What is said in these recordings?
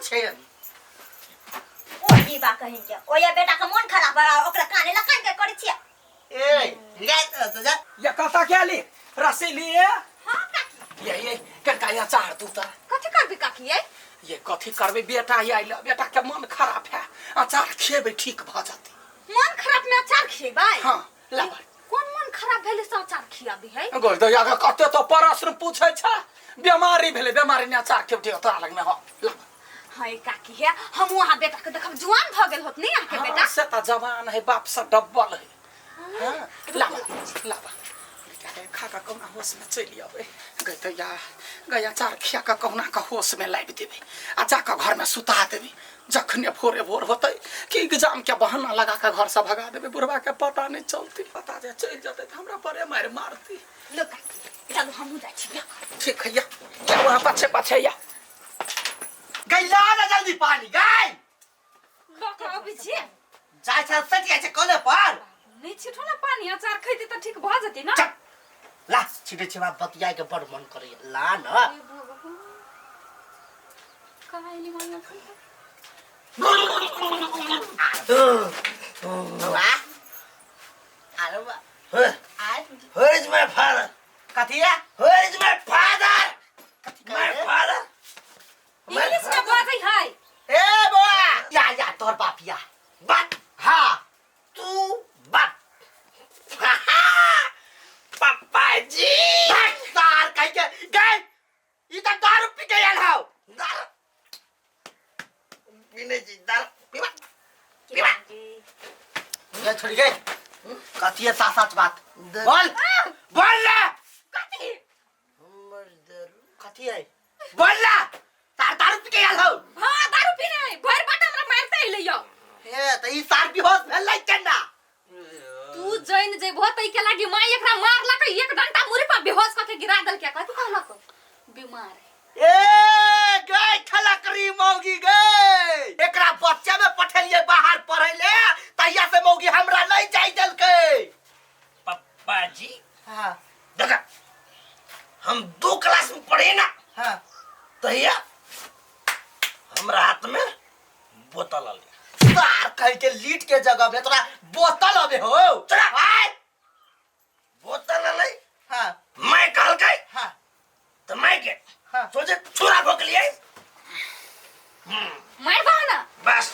छै। ओ जीवा कहीं के ओया बेटा के मन खराब है ओकरा काने ला कान के करै छियै। ए जा तो जा। ये कतऽ गेली रसीली? हां काकी। ये कनका अचार तू तऽ। कथी करबी काकी ये? ये कथी करबै बेटा आइल, बेटा के मन खराब है, अचार खेबै ठीक भऽ जेतै। मन खराब में अचार खिएबै? हाँ ला। कोन मन खराब भेलै से अचार खियाबी है? गो दैया के कते तो प्रश्न पूछै छै, बीमारी भेलै, बीमारी ने अचार खेब ठीक तोरा लगमे। हाँ ला। हाँ काकी है, हम वहाँ बेटा के देखब जुआन भ गेल होत नहीं अहाँ के बेटा? हाँ, से तऽ जवान है, बाप से डब्बल है। हाँ लाबा लाबा बेटा के खा कऽ कहुना होश में चलि अबै। गै दैया गै अचार खिया कऽ कहुना कऽ होश में लाबि देबै आ जा कऽ घर में सुता देबै। जखने भोरे भोर होतै कि एग्जाम के बहाना लगा कऽ घर से भगा देबै, बुढ़वा के पता नहीं चलतै। पता जे चलि जेतै तऽ हमरा बड़े मारि मारतै। लो काकी चलू हमहूँ जाइ छी। ठीक है या या वहाँ पाछे पाछे या। गई ला ना जल्दी पानी गई। लऽ कऽ अबै छी। जाइ छै सटि जाइ छै कले पर। नहीं छिटो ना पानी, अचार खैते तऽ ठीक भऽ जेतै ना। चुप ला छिटै छै, बाप बतियाए के बड़ मन करैया ला न। हे भगवान कहाँ एली मांगा बौआ अरे बा Where is my father? कथी है? Where is my father? My father? English में बाजै है। ए बौआ या या तोहर बाप या बाप। हाँ तू बाप। पापा जी। तार कह के गए ई त दारू पी के आयल हौ। दारू पीने छी, दारू पीबा पीबा। ये छोड़ी गए कथी है? साथ साथ बात बोल बोल ना। कथी? हमर दारू कथी है बोल ना। तार दारू पी के आयल हौ। हाँ दारू पीने है, भरि बाट हमरा मारते अइलै यौ। ए त ई सार बेहोश भेलै केना? तू जैन जेबहो तै के लागी माय एकरा मारलक, एक डंटा मुरी पर बेहोश क के गिरा देलकै। कथी कहलक? बीमार है। ए गई खलकरी मौगी गई, एकरा बच्चे में पठेलिए बाहर पढ़े ले तहिया से मौगी हमरा नहीं जाय देलकै। पप्पा जी हाँ देखा हम 2 क्लास में पढ़े ना। हाँ तहिया हमरा हाथ में बोतल अले। सार कह के लीट के जगह में तोरा बोतल अबे हो। चला। आय बोतल अले। हाँ मैं कहलकै। हाँ तो मैं के हाँ। सोचे छुरा भोक लिए। मार बहाना। बस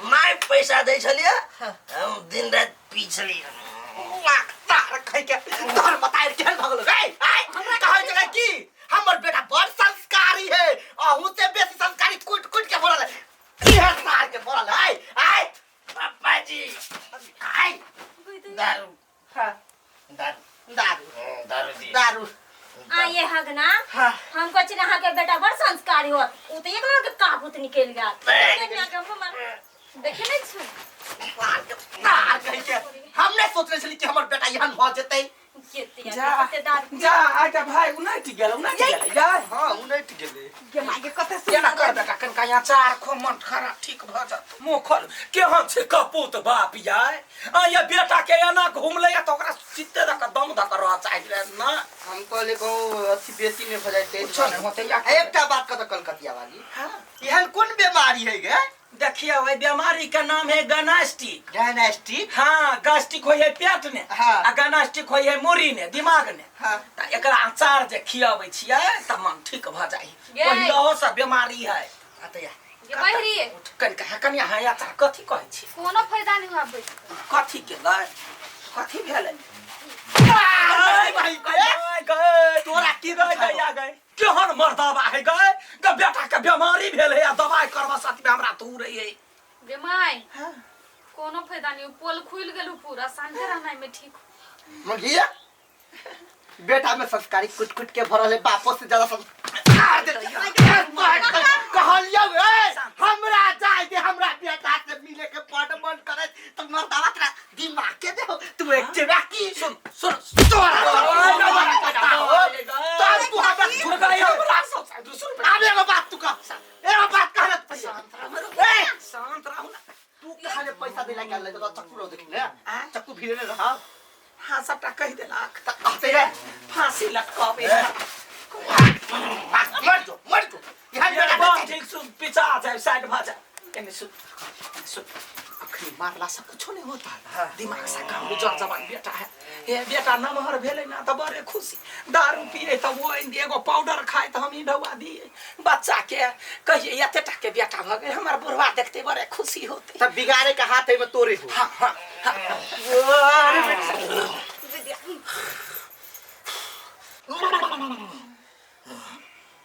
मैं पैसा दै छलिए। हाँ। हम दिन रात पी छलिए। तार कह के तोहर बताए केहन भगलो गई? आय कहै छलै कि हमर बेटा बड़ संस्कारी है, अहू से बेसी संस्कारी कुट कुट के बोलल है। इहे सार के बोलल है। आय पापा जी आय दारू। हाँ दारू दारू दारू जी दारू। आ ये हगना हाँ। हमको चिन्ह अहाँ के बेटा बड़ संस्कारी होत, उ तो एक लोग के काबूत निकल गया। देखे नहीं छु। तार कह के हमने सोचने छली कि हमर बेटा एहन भ जेतै। जा जा आइ भाई उनटि गेल, उनटि गेल जा। हां उनटि गेलै। गे माय गे कते केना कर बेटा कनका अचार खो मन खराब ठीक भ जात। मुँह खोल केहन छै कपूत बाप याय। आ ये बेटा के एना घुमलै त ओकरा सिद्धे द के दम द के रह चाहि रहे ना। हम कहले कहूं अथी बेसी ने भ जाय कुछो नहीं होतै या। एकटा बात कह कलकतिया वाली। हाँ एहन कोन बीमारी है गे? देखिए वही बीमारी का नाम है गनास्टिक। गनास्टिक? हाँ गैस्ट्रिक होय है पेट ने। हाँ। आ गनास्टिक होय है मुरी ने, दिमाग ने। हाँ। त एकरा अचार जे खियाबै छियै त मन ठीक भ जाइ। गे। पहिलहो से बीमारी है। आ त या गे बहिरी। कनिका है कनिया है अचार कथी कहै छी? कोनो फायदा नहीं हुआ। कथी केलै? कथी भेलै? गई भाई गई गई तोरा की गई गई गई केहन मर्दाबा है गए ग बेटा के बीमारी भेल है आ दवाई करबा साथ में हमरा दूर है। गे my कोनो फायदा नहीं, पोल खुल गेल पूरा, शांति रहना में ठीक। मगिया बेटा में संस्कारी कुट कुट के भरल है, बापो से ज्यादा संस्कार कहलियौ ए हमरा जाय दे, हमरा बेटा से मिले के बड़ मन करे त मर्दावा तोरा दिमाग के दे तू एक जेबा की। सुन सुन तोरा तब तू हमरा हमरा सब दूसर आब एगो बात तू कह, एगो बात कह ए शांत रहू ना। तू कहाले पैसा देला के ले चक्कू रहो देखि ने, चक्कू भिड़े रहा। हाँ सबटा कहि देलक त कहते रे फांसी लटकाबे। मर जो मर जो यहाँ बेटा बम ठीक सु पिचा जाए, साइड भ जाए। एने सुन, एने सुन, अखनी मारला से कुछो नहीं होता है। दिमाग से काम गुजर जवान बेटा है। हे बेटा नमहर भेलै ना त बड़े खुशी, दारू पिए त वो आनि दिए, एगो पाउडर खाए त हम ही ढौआ दिए। बच्चा के कहिए एते टा के बेटा भ गए, हमर बुढ़वा देखते बड़े खुशी होते। तब बिगाड़े का हाथ है में तोरे हो। हाँ हाँ हाँ। अरे बेटा।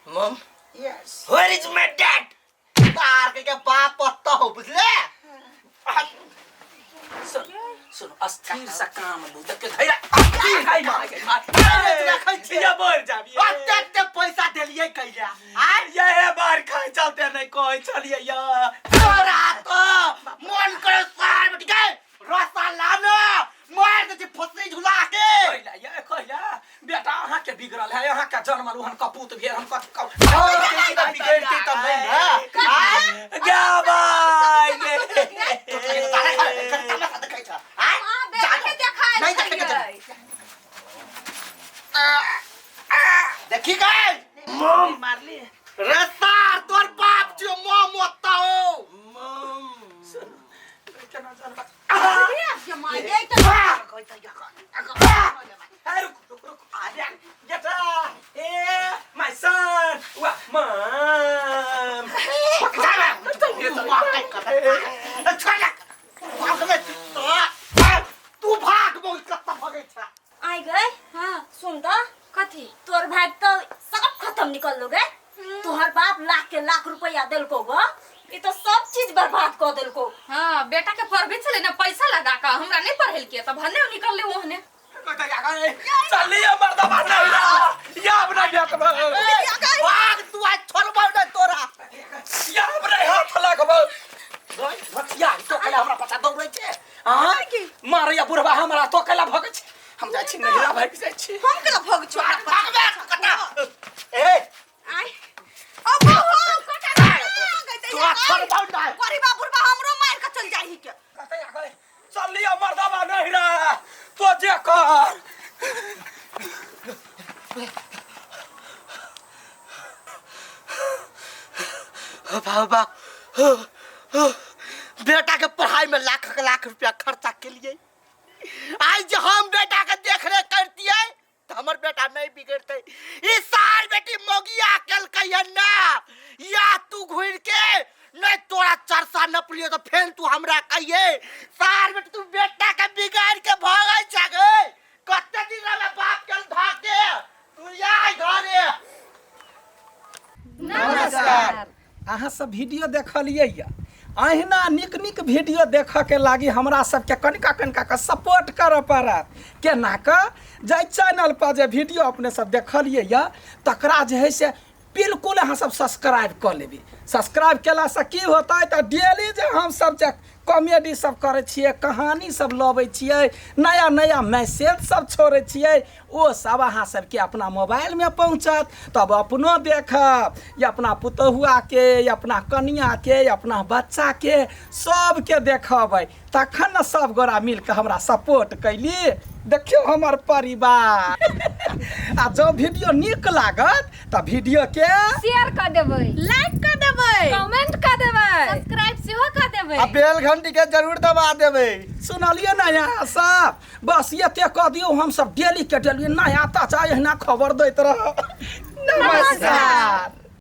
Mom, yes. Where is my dad? तार के बाप पत्ता हो बुझले। सुन सुन, अस्थिर से काम लू, देख के धैरा हाय मार के मार। रखै छी। ये बढ़ जाबी। ओते ते पैसा देलियै कैला आ ये बार खाए चलते नहीं कोई चलिए या तोरा तो मन करे सार बेटी के रस्ता लानो मार दे छी फसली झुला के। कहिला ये कहिला बेटा अहाँ के बिगड़ल है, अहाँ के जन्मल ओहन कपूत भेल, हम कथी कहू? बिगड़ती तब नहीं ना। गा बाय रे। हां, बेटा के देखाय नहीं देखे के छलियै। देखी गए मॉम मारली रस्ता तोर बाप छियो मॉम ओत्ता हो। मॉम केना जानबा? अरे ये माय ये त ए, रुक रुक रुक, आ बेटा, ए my सन वा मम। तू भाग बहुत कत्ता भगै छ। आइ गए। हां सुन त, कथी? तोर भाई तो सब खत्म निकल लो गए। तोहर बाप लाख के लाख रुपया देलको गो, ई तो सब चीज बर्बाद कर देलको। हां, बेटा के पढ़बे छले ना पैसा लगा के, हमरा नहीं पढ़ेल के त भन्ने निकलले ओहने। चलिए मर्दबा नहीं रहा या अपना बेटबा भाग तू आज छोड़बौ नै तोरा। या अपना हाथ लगबो भतिया तो कैला हमरा पछा दौड़ै छै। हां मारैया बुढ़बा हमरा तो कैला भगै छै। हम जाइ छी नहिरा, भागि जाइ छी। हम केना भग छु? भागबे कता ए आइ अब हो कटा तोरा छोड़बौ नै। गरीबा बुढ़बा हमरो मार के चल जाही के। कतै आ गए? चलिए मर्दबा नहिरा, तो जे कर। बाबा बेटा के पढ़ाई में लाख लाख रुपया खर्चा के लिए आज जे हम बेटा के देख रेख करतियै त हमर बेटा नहीं बिगड़तै। ई सार बेटी मोगिया केलकै हन ना, या तू घुर के नहीं तोरा चरसा नपलियो तो फेन तू हमरा कहिए सार बेटी तू बेटा के बिगाड़ के भगै छ गे। कते दिन रहबै बाप के धाके तू या घरे। नमस्कार, अहाँ सब वीडियो देखलियै यऽ। अहिना नीक नीक वीडियो देखऽके लागी हमरा सबके कनिका कनिका के सपोर्ट करऽ पड़त। केना कऽ जाहि चैनल पर जे वीडियो अपने सब देखलियै यऽ तकरा जे है से बिल्कुल अहाँ सब सब्सक्राइब कऽ लेबै। सब्सक्राइब केलासँ की होतै तऽ डेली जे हमसब जे कॉमेडी सब करै छियै, कहानी सब लबै छियै, नया नया मैसेज सब छोड़ै छियै, ओ सब अहाँ सबके अपना मोबाइलमे पहुँचत। तब अपनो देखब या अपना पुतहुआके या अपना कनियाके या अपना बच्चाके सबके देखबै, तखन ने सब गोरा मिलके हमरा सपोर्ट कैली। देखियौ हमर परिवार। आ जँ वीडियो नीक लागत तऽ वीडियो के शेयर कर देबै, लाइक कर देबै, कमेंट कर देबै, सब्सक्राइब सेहो कर देबै आ बेल घंटी के जरूर दबा देबै। सुनलियै ने यहाँ सब? बस एते कऽ दियौ, हम सब डेली के डेली नया ताजा एहिना खबर दैत रहब। नमस्कार।